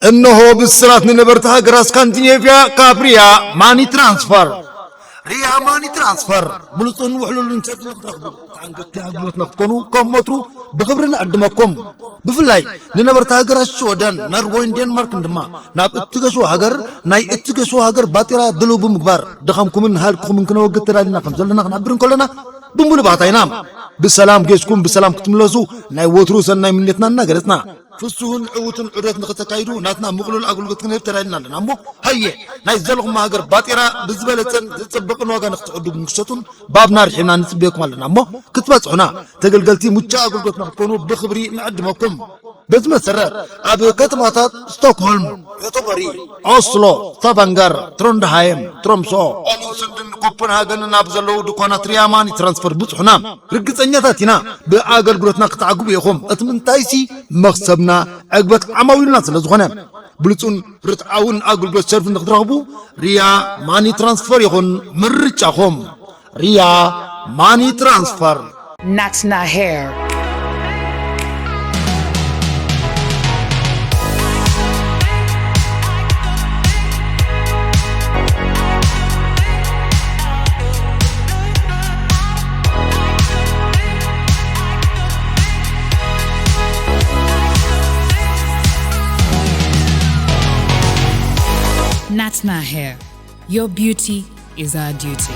እነሆ ብስራት ንነበርቲ ሃገራት ስካንዲኔቭያ ካብ ሪያ ማኒ ትራንስፈር። ሪያ ማኒ ትራንስፈር፣ ብሉጽን ውሕሉልን ሰብ ንኽትረኽቡ፣ ተኣንገድቲ ኣገልግሎት ንኽትኮኑ ከም ወትሩ ብኽብሪ ንዕድመኩም። ብፍላይ ንነበርቲ ሃገራት ሽወደን፣ ኖርወይን ዴንማርክን ድማ ናብ እትገሹ ሃገር ናይ እትገሹ ሃገር ባጤራ ድልው ብምግባር ድኻምኩምን ሃልክኹምን ክነወግድ ተዳሊና ከም ዘለና ክንሕብር እንከለና ብምሉእ ባህታ ኢና። ብሰላም ጌስኩም ብሰላም ክትምለሱ ናይ ወትሩ ሰናይ ምንየትና እናገለጽና፣ ፍሱህን ዕዉትን ዑደት ንኽተካይዱ ናትና ምቕሉል ኣገልግሎት ክንህብ ተዳሊና ኣለና። እሞ ሃየ፣ ናይ ዘለኹም ሃገር ባጤራ ብዝበለጸን ዝጽብቕን ዋጋ ንኽትዕድጉን ክትሸጡን ባብና ርሒብና ንጽበየኩም ኣለና። እሞ ክትበጽሑና፣ ተገልገልቲ ሙቻ ኣገልግሎት ንኽትኮኑ ብኽብሪ ንዕድመኩም። በዚ መሰረት ኣብ ከተማታት ስቶክሆልም፣ ዮቶቦሪ፣ ኦስሎ፣ ስታቫንገር፣ ትሮንድሃይም፣ ትሮምሶ፣ ኦሉንሱንድን ኮፐንሃገንን ኣብ ዘለዉ ድኳናት ሪያ ማኒ ትራንስፈር ብጽሑና። ርግጸኛታት ኢና ብኣገልግሎትና ክትዓግቡ ኢኹም። እቲ ምንታይሲ መኽሰብና ዕግበት ዓማዊልና ስለ ዝኾነ። ብሉጹን ርትዓውን ኣገልግሎት ሰርቪስ ንክትረኽቡ ሪያ ማኒ ትራንስፈር ይኹን ምርጫኹም። ሪያ ማኒ ትራንስፈር። Natna Hair. Natna Hair. Your beauty is our duty.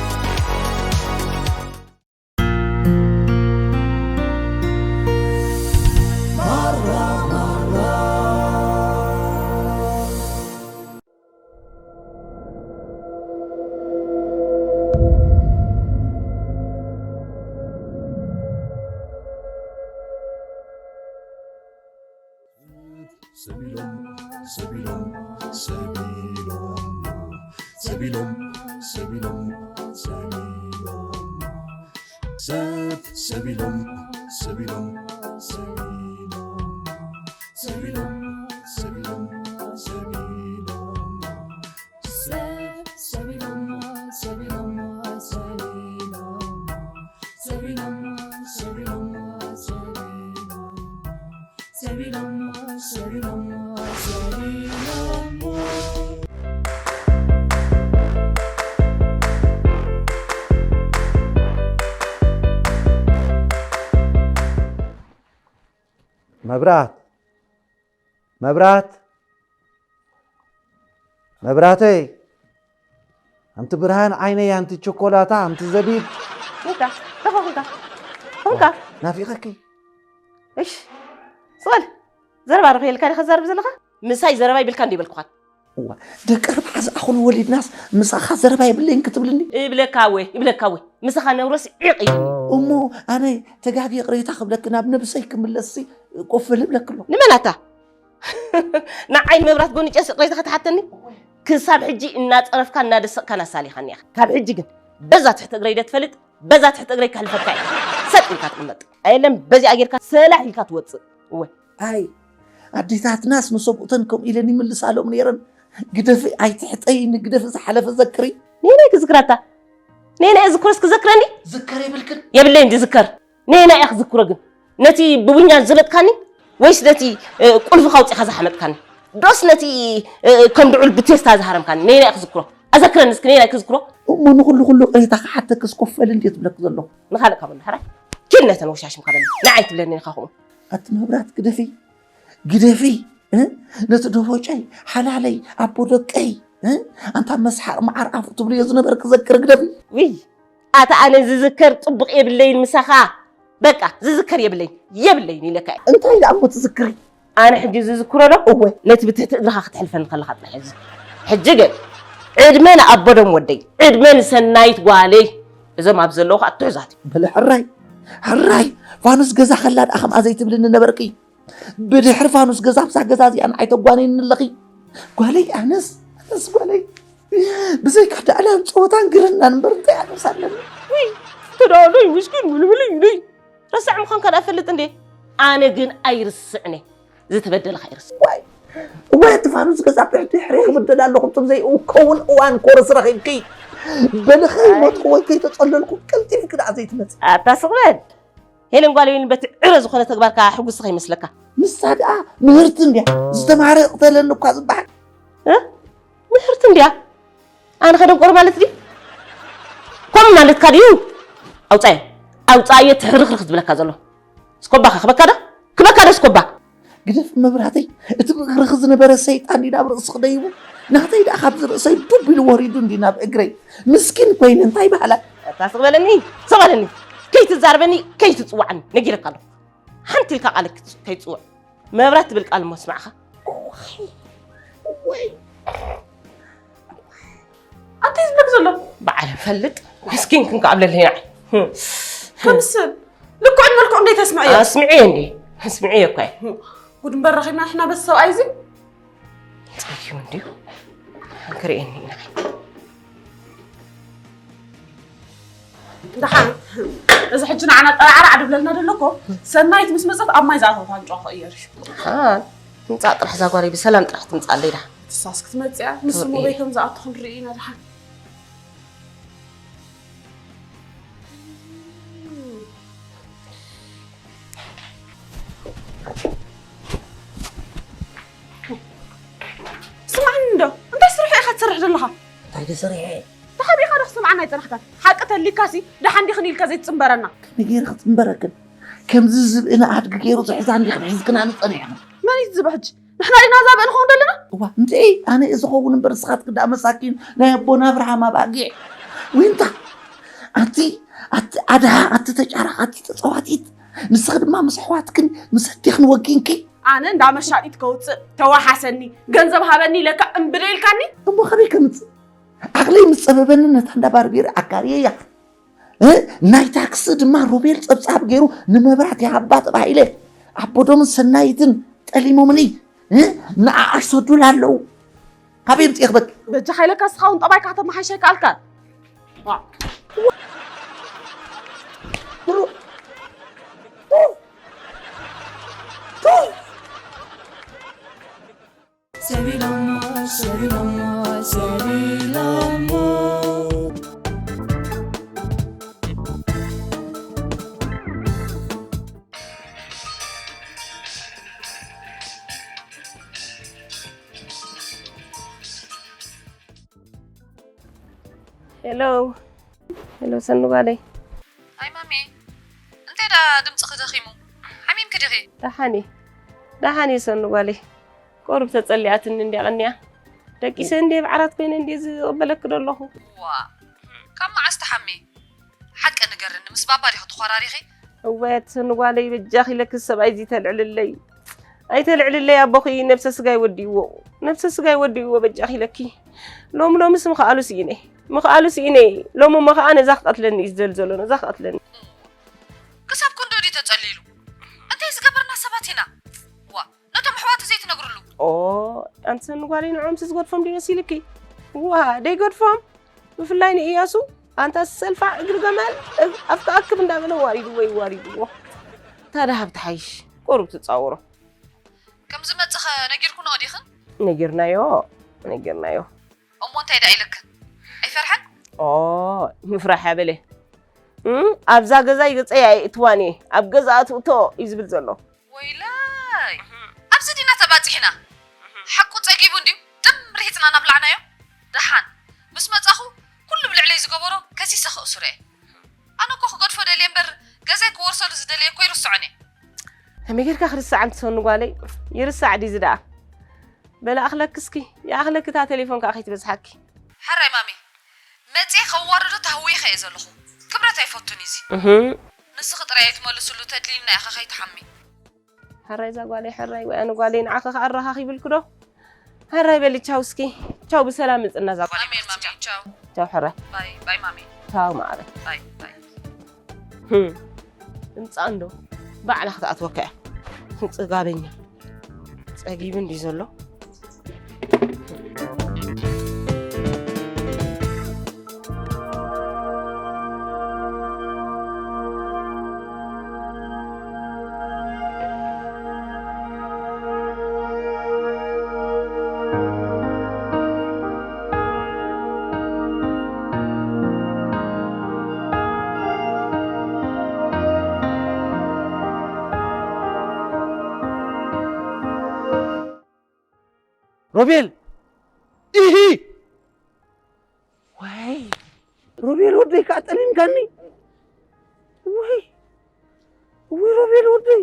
ሰቢሎም፣ ሰቢሎም፣ ሰቢሎም፣ ሰቢሎም፣ ሰቢሎም፣ ሰቢሎም፣ ሰብ፣ ሰቢሎም፣ ሰቢሎም፣ ሰቢሎም፣ ሰቢሎም፣ ሰቢሎም፣ ሰቢሎም፣ ሰብ፣ ሰቢሎም፣ ሰቢሎም፣ ሰቢሎም፣ ሰቢሎም፣ ሰቢሎም፣ ሰቢሎም፣ ሰቢሎም፣ ሰቢሎም፣ ሰቢሎም። መብራት፣ መብራት፣ መብራተይ፣ ኣንቲ ብርሃን ዓይነይ፣ ኣንቲ ቸኮላታ፣ ኣንቲ ዘቢብ። እንካ፣ ተኸኹንካ፣ ኹንካ። ናፊቐኪ። እሽ፣ ስቕ በል። ዘረባ ርኺ ኢልካ ዲኻ ትዛረብ ዘለኻ? ምሳይ ዘረባ ይብልካ እንዲ በልኩኻን። እዋ፣ ደቂ ኣርብዓ ዝኣኽሉ ወሊድናስ ምሳኻ ዘረባ የብለይን ክትብልኒ? እብለካ ወ፣ እብለካ ወ። ምሳኻ ነብሮስ ዒቕ እዩ። እሞ ኣነ ተጋጊ ይቕሬታ ክብለኪ ናብ ነብሰይ ክምለስሲ ኮፍ በል እብለኪ ኣሎ። ንመን ኣታ? ንዓይ መብራት ጎኒጨስ ይቕሬታ ክትሓተኒ? ክሳብ ሕጂ እናጸረፍካ እናደሰቕካን ኣሳሊኻኒ ኢኻ። ካብ ሕጂ ግን በዛ ትሕቲ እግረይ ዶ ትፈልጥ? በዛ ትሕቲ እግረይ ከሕልፈካ እየ። ሰጥ ኢልካ ትቕመጥ። ኣየለም በዚኣ ጌርካ ሰላሕ ኢልካ ትወጽእ። እወ። ኣይ፣ ኣዴታትናስ ንሰብኡተን ከምኡ ኢለን ይምልሳሎም ነይረን። ግደፊ ኣይትሕጠይ፣ ንግደፊ ዝሓለፈ ዘክሪ። ነየናይ ክዝክረታ? ነየናይ ዝክሮስ ክዘክረኒ? ዝከር የብልክን? የብለይን ዝዝከር። ነየናይ እያ ክዝክሮ ግን? ነቲ ብቡኛ ዝዘበጥካኒ? ወይስ ነቲ፣ እ፣ ቁልፊ ካውጺኻ ዝሓመጥካኒ? ዶስ ነቲ፣ እ፣ ከም ድዑል ብቴስታ ዝሃረምካኒ? ነየናይ እያ ክዝክሮ? ኣዘክረኒ እስኪ፣ ነየናይ ክዝክሮ? እሞ ንኹሉ ኩሉ ቅሬታ ክሓተክስ ኮፍ በል እንዴ ትብለክ ዘለኹ? ንኻልእ ካብ ኣሎ ሕራይ። ኪድ ነተን ወሻሽምካ በሊ። ንዓይ ትብለኒ ኢኻ ከምኡ። ኣቲ መብራት ግደፊ፣ ግደፊ፣ እ? ነቲ ደቦጨይ፣ ሓላለይ፣ ኣቦ ደቀይ፣ እ? ኣንታ መስሓቕ መዓር ኣፉ ትብልዮ ዝነበርክ ዘክር ግደፊ። ውይ፣ ኣታ ኣነ ዝዝከር ጽቡቕ የብለይን ምሳኻ። በቃ፣ ዝዝከር የብለይን፣ የብለይን ኢለካ እየ። እንታይ ደኣ እሞ ትዝክሪ? ኣነ ሕጂ ዝዝክሮ ዶ? እወ። ነቲ ብትሕቲ እግርኻ ክትሕልፈኒ ከለኻ ጥራሕ እዩ ዝዝክር። ሕጂ ግን፣ ዕድመ ንኣቦዶም ወደይ፣ ዕድመ ንሰናይት ጓለይ፣ እዞም ኣብ ዘለዉ ኸኣ ትሑዛት እዮም። በለ ሕራይ፣ ሕራይ፣ ፋኑስ ገዛ ከላ ደኣ ከምኣ ዘይትብልኒ ነበርኪ። ብድሕሪ ፋኑስ ገዛ ኣብዛ ገዛ እዚኣ ንዓይ ተጓንየኒ ኣለኺ። ጓለይ ኣነስ፣ ኣነስ ጓለይ። ብዘይካ ዳዕላን ጸወታን ግርናን እምበር እንታይ ኣነስ ኣለኒ? ውይ፣ ተዳዕሎይ ምስኪን ውልውልይ ኢሉይ። ረሳዕ ምዃንካ ደኣ እፈልጥ እንዴ? ኣነ ግን ኣይርስዕን እየ። ዝተበደለ ከይርስዕ። ዋይ፣ እዋይ፣ እቲ ፋኑስ ገዛ ብድሕሪ ክብደል ኣለኹ። እቶም ዘይእከውን እዋን ኮርስ ረኺብኪ። በሊ ከይሞትኩ ወይ ከይተጸለልኩ ቀልጢፍኪ ደኣ ዘይትመጽእ። ኣታ ስቕ በል። ሄለን ጓል ሄለን በቲ ዕረ ዝኾነ ተግባርካ ሕጉስ ከይመስለካ። ንሳ ደኣ ምህርቲ እንድያ፣ ዝተማህረ ይቕተለኒ እኳ ዝበሃል። እ? ምህርቲ እንድያ? ኣነ ከደንቆር ማለት ድዩ? ከምኡ ማለትካ ድዩ? ኣውጻዮ። ኣውጻዮ ትሕርኽርኽ ዝብለካ ዘሎ። ስኮባኻ ክበካ ዶ? ክበካ ዶ ስኮባ? ግደፍ መብራህተይ፣ እቲ ብእግርኺ ዝነበረ ሰይጣን ድዩ ናብ ርእስኺ ደይቡ? ናተይ ደኣ ካብዚ ርእሰይ ዱብ ኢሉ ወሪዱ እንዲ ናብ እግረይ። ምስኪን ኮይነ እንታይ በሃላ? ኣታ ስቕ በለኒ፣ ስቕ በለኒ። ከይትዛረበኒ፣ ከይትጽዋዕኒ፣ ነጊረካ ኣለኹ። ሓንቲ ኢልካ ቃል ክት-፣ ከይትጽውዕ። መብራት ትብል ቃል እሞ ስማዕኻ። እዋይ፣ እዋይ። ኣንተ ዝብለክ ዘሎ? በዓል ፈልጥ፣ ምስኪን ክንካ ኣብለለይ ንዓይ። ከምስል፣ ልክዑን መልክዑን ደይ ተስምዕዮ? ኣስምዕዮ እንዴ? ኣስምዕዮ እኮ እየ። ጉድ እምበር ረኺብና ንሕና በዚ ሰብኣይ እዚ። ጸጊቡ እንድዩ። ክንክርእየኒ ኢና። ደሓን፣ እዚ ሕጂ ንዓና ጠራዕራዕ ድብለልና ደሎ እኮ፣ ሰናይት ምስ መጸት ኣብ ማይ ዝኣተወት ኣንጭዋ እኮ እየር እዩ። ደሓን፣ ትምጻእ ጥራሕ እዛ ጓለይ ብሰላም ጥራሕ ትምጻኣለይ ደሓን። ትሳስ ክትመጽእ እያ፣ ንሱ እሞ ትርእየ። በይ ከም ዝኣቱ ክንርኢ ኢና ደሓን። ስምዓኒ እንዶ፣ እንታይ ስርሑ ኢኻ ትሰርሕ ዘለኻ? እንታይ ደሰሪሐ? ተሓቢእካ ዶ ክሰምዓና ኣይጸናሕካን? ሓቂ ተሊካሲ፣ ደሓን ዲኽን ኢልካ ዘይትጽንበረና? ከመይ ገይረ ክጽንበረክን? ከምዚ ዝብኢ ንኣድጊ ገይሩ ዝሕዛ እንዲኽን ሒዝክናኒ ጸኒሕክን? መን እዩ ዝብኢ ሕጂ? ንሕና ዲና እዛ ብኢ ንኸውን ዘለና? እዋ፣ እንድዒ፣ ኣነ እየ ዝኸውን እምበር፣ ንስኻትክን ደኣ መሳኪን ናይ ኣቦና ኣብርሃም ኣባጊዕ። ዊንታ፣ ኣንቲ፣ ኣቲ ኣድሃ፣ ኣቲ ተጫራቕ፣ ኣቲ ተጸዋቲት፣ ንስኺ ድማ ምስ ኣሕዋትክን ምስ ኣዴኽን ወጊንኪ። ኣነ እንዳ መሻጢት ከውጽእ ተዋሓሰኒ፣ ገንዘብ ሃበኒ ኢለካ እምቢ ዶ ኢልካኒ? እሞ ከመይ ከምጽእ? ዓቕለይ ምስ ጸበበኒ ነታ እንዳ ባርቤሪ ዓጋርየያ። እ፣ ናይ ታክሲ ድማ ሮቤል ጸብጻብ ገይሩ ንመብራት ይሃባ ተባሂለ። ኣቦዶምን ሰናይትን ጠሊሞምኒ። እ፣ ንዓኣ ይሰዱላ ኣለዉ። ካበይ ኣምጺኤ ክበኪ? በጃኻ ኢለካ እስኻ እውን ጠባይካ ከተመሓይሽ ኣይከኣልካን። ዋ። ሰቢሎሞ፣ ሰቢሎሞ፣ ሰቢሎሞ። ሄሎ፣ ሄሎ፣ ሰኑ ጓለይ። ኣይ ማሚ፣ እንታይ ዳ ድምፅኺ ደኺሙ? ሓሚምኪ ዲኺ? ደሓን እየ፣ ደሓን እየ ሰኑ ጓለይ። ቁሩብ ተጸሊኣትኒ እንድያ ቀንያ። ደቂሰ እንድየ ብዓራት ኮይነ እንድየ ዝቕበለኪ ዘለኹ። ዋ፣ ካብ መዓስ ትሓሚ? ሓቂ ንገርኒ፣ ምስ ባባ ዲኺ ትኾራሪኺ? እወ፣ ሰኑ ጓለይ፣ በጃኺ ኢለኪ ሰብኣይ እዚ ተልዕልለይ። ኣይተልዕልለይ ኣቦኺ ነብሰ ስጋይ ወዲእዎ። ነብሰ ስጋይ ወዲእዎ በጃኺ ኢለኪ። ሎሚ ሎምስ ምኽኣሉ ስኢነ። ምኽኣሉ ስኢነ። ሎሚ እሞ ኸኣ ነዛ ክቐትለኒ እዩ ዝደሊ ዘሎ፣ ነዛ ክቐትለኒ። ክሳብ ክንድኡ ድዩ ተጸሊሉ? እንታይ ዝገበርና ሰባት ኢና? ዋ፣ ነቶም ኣሕዋቱ ዘይትነግርሉ? ኦ፣ ኣንቲ ሰኒ ጓለይ ንዕኦምስ ዝገድፎም ድዩ መሲልኪ? ዋ፣ ደይገድፎም? ብፍላይ ንእያሱ፣ ኣንታ ሰልፋዕ እግሪ ገመል፣ እግ-፣ ኣፍካ ኣክብ እንዳበለ ዋሪድዎ እዩ ዋሪድዎ። እታ ደሃብ ትሓይሽ፣ ቁሩብ ትጻወሮ። ከም ዝመጽእ ኸ ነጊርኩንኦ ዲኽን? ነጊርናዮ፣ ነጊርናዮ። እሞ እንታይ ደኣ ኢለክን? ኣይፈርሐን? ኦ፣ ምፍራሕ ኣበለ። እም፣ ኣብዛ ገዛይ ገጸይ ኣየእትዋን እየ፣ ኣብ ገዛኣ ትእቶ እዩ ዝብል ዘሎ። ወይለይ! ኣብዚ ዲና ተባጺሕና? ሓቁ ጸጊቡ እንድዩ፣ ጥም ርሂጽና እናብላዕናዮ። ደሓን፣ ምስ መጻኹ ኩሉ ብልዕለይ ዝገበሮ ከሲሰ ከእስሮ እየ። ኣነ እኮ ክገድፎ ደልየ እምበር፣ ገዛይ ክወርሰሉ ዝደለየ እኮ ይርስዖን እየ። ከመይ ጌርካ ክርስዕ ኣንቲ ሰኑ ጓለይ? ይርሳዕ ድዩ እዚ ደኣ? በለ ኣኽለኪ እስኪ፣ ይኣኽለኪ እታ ቴሌፎን ከኣ ከይትበዝሓኪ። ሕራይ ማሚ፣ መጽየ ከዋርዶ ተሃዊኸ እየ ዘለኹ። ክብረት ኣይፈቱን እዩ እዚ። እህ። ንስኺ ጥራይ ኣይትመልስሉ ተድልይልና ኢኻ ከይትሓሚ። ሕራይ እዛ ጓለይ፣ ሕራይ ወይ ኣነ ጓለይ ንዓኺ ከኣ ኣረኻኺብልኪ ዶ? ሕራይ በሊ ቻው እስኪ። ቻው ብሰላም ምጽና እዛ ጓለይ። ኣሜን ማሚ፣ ቻው። ቻው ሕራይ። ባይ፣ ባይ ማሚ። ቻው ማዕረ። ባይ፣ ባይ። ህም። ትምጻእ እንዶ ባዕላ ክትኣትወካ እያ። ጽጋበኛ። ጸጊቡ እንድዩ ዘሎ። ሮቤል! ኢሂ! ወይ! ሮቤል ወደይ ከዓ ጠሊምካኒ። ወይ! ወይ ሮቤል ወደይ!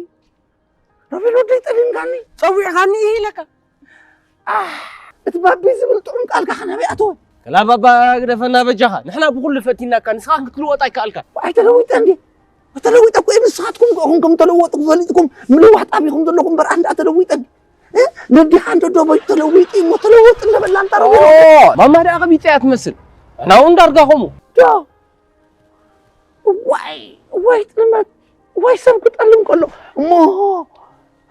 ሮቤል ወደይ ጠሊምካኒ። ጸዊዕካኒ ኢሂ ኢለካ። ኣህ! እቲ ባቢ ዝብል ጥዑም ቃልካ ከናበይ ኣተወ? ክላ ባባ ግደፈና በጃኻ። ንሕና ብኹሉ ፈቲናካ፣ ንስኻ ክትልወጥ ኣይከኣልካ። ኣይተለዊጠ እንዴ? ተለዊጠ እኮ እየ። ንስኻትኩም እኮ ኢኹም ከም ተለወጥኩ ፈሊጥኩም ምልዋጥ ኣቢኹም ዘለኹም እምበር ኣንዳ ተለዊጠ እንዴ? እ? ነዲኻ እንዶ ዶቦይ ተለዊጡ እሞ ተለወጥ እንደበላ እንታ ኦ፣ ረቢዑ። ማማ ደኣ ከቢጸ እያ ትመስል። ንሕና እውን ዳርጋ ከምኡ። ዶ? ዋይ፣ ዋይ ጥልመት፣ ዋይ ሰብ ክጠልም ከሎ። እሞ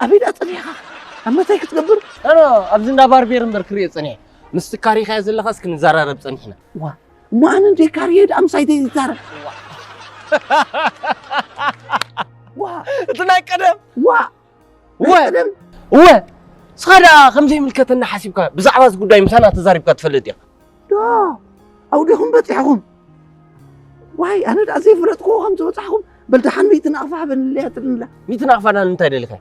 ኣበይ ደኣ ጸኒሕኻ? ኣብ መታይ ክትገብር? ኣነ ኣብዚ እንዳ ባርቤር እምበር ክሪኦ ጸኒሐ። ምስ ካሪኻዮ ዘለኻስ ክንዘራረብ ጸኒሕና። ዋ፣ እሞ ኣነ እንደ ካርየ ደኣ ምሳይ ዘይዛረብ። ዋ፣ እቲ ናይ ቀደም። ዋ፣ እወ፣ ናይ ቀደም። እወ። ንስኻ ደኣ ከም ዘይምልከተና ሓሲብካ ብዛዕባ እዚ ጉዳይ ምሳና ተዛሪብካ ትፈልጥ ዲኻ? ዶ፣ ኣውዲኹም በጺሕኹም። ዋይ፣ ኣነ ደኣ ዘይፈለጥኩዎ ከም ዝበጻሕኹም፣ በል ደሓን ሚእቲ ናቕፋ ሃበንለይ ትብልላ። ሚእቲ ናቕፋ ዳኣ ንምንታይ ደሊኻ?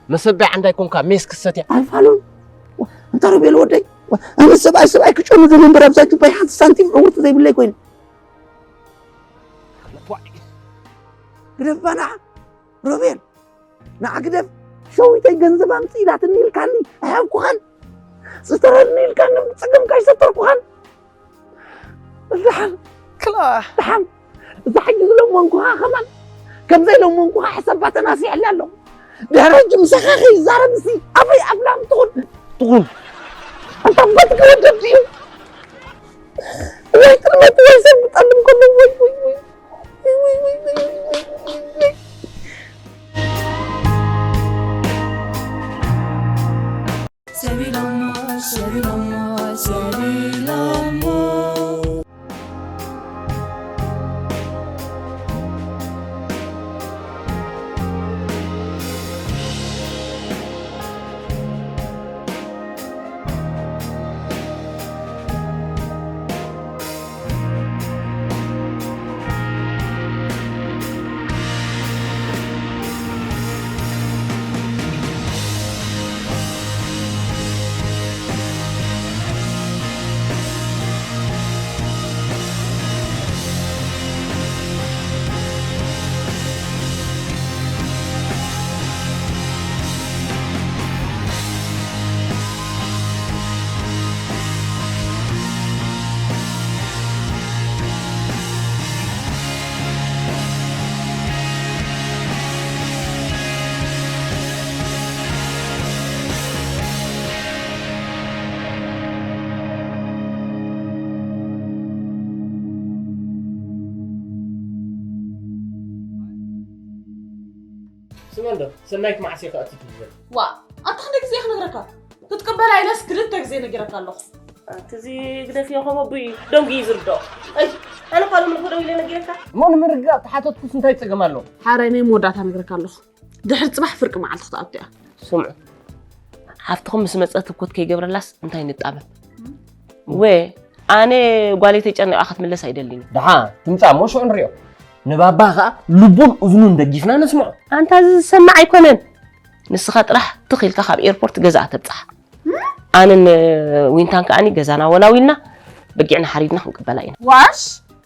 መሰብያ ዓንዳይ ኮንካ ሜስ ክሰትያ። ኣይፋሉን። ዋ፣ እንታ ሮቤል ወደይ፣ ዋ፣ ኣነ ሰብኣይ ሰብኣይ ክጨኑ ደልየ እምበር ኣብዛ ጁባይ ሓንቲ ሳንቲም ዕውርቲ ዘይብለይ ኮይኑ። ግደፍ ባና፣ ሮቤል፣ ንዓ ግደፍ፣ ሸዊተይ ገንዘብ ኣምጽእ ኢላትኒ ኢልካኒ፣ ኣይሃብኩኻን። ስተረኒ ኢልካኒ፣ ብጸገምካ ኣይሰተርኩኻን። ደሓን፣ ክላ። ደሓን፣ እዛ ሕጂ ዝለመንኩኻ ከማን፣ ከም ዘይለመንኩኻ ሕሰባ ተናሲሐላ ኣለኹ። ድሕሪ ሕጂ ምሳኻ ከይዛረብሲ፣ ኣበይ ኣፍላም ትኹን? ትኹን። ኣንታ በትኪ ወደብ ድዩ? ወይ ጥልመት ወይ ሰብ ክጠልም ከሎ፣ ወይ፣ ወይ፣ ወይ። ሰቢሎሞ፣ ሰቢሎሞ፣ ሰቢሎሞ። ስመ እንዶ፣ ሰናይት መዓስ ኢኻ እቲ ትብል? ዋ፣ ኣታ ክንደይ ግዜ ክነግረካ? ክትቅበል ኣይለስ ክልተ ግዜ ነጊረካ ኣለኹ። ኣቲ እዚ ግደፍዮ ከም ኣቦይ ደንጉ እዩ ዝርድኦ። ኣይ፣ ኣነ እኳ ሎሚ ንኽደው ኢለ ነጊረካ። እሞ ንምርግጋእ ተሓተትኩስ እንታይ ጸገም ኣለዎ? ሓራይ ናይ መወዳእታ ነግረካ ኣለኹ። ድሕሪ ጽባሕ ፍርቂ መዓልቲ ክትኣቱ እያ። ስምዑ፣ ሓፍትኹም ምስ መጸት ህኮት ከይገብረላስ እንታይ ንጣበብ? ወ፣ ኣነ ጓለይ ተጨኒቓ ክትምለስ ኣይደልን እየ። ደሓ፣ ትምጻእ እሞ ሽዑ ንሪኦ። ንባባ ኸኣ ልቡን እዝኑን ደጊፍና ነስምዖ። ኣንታ እዚ ዝሰማዕ ኣይኮነን። ንስኻ ጥራሕ ትኽ ኢልካ ካብ ኤርፖርት ገዛኣ ተብጽሓ። ኣነን ዊንታን ከኣኒ ገዛና ወላዊልና በጊዕና ሓሪድና ክንቅበላ ኢና። ዋሽ?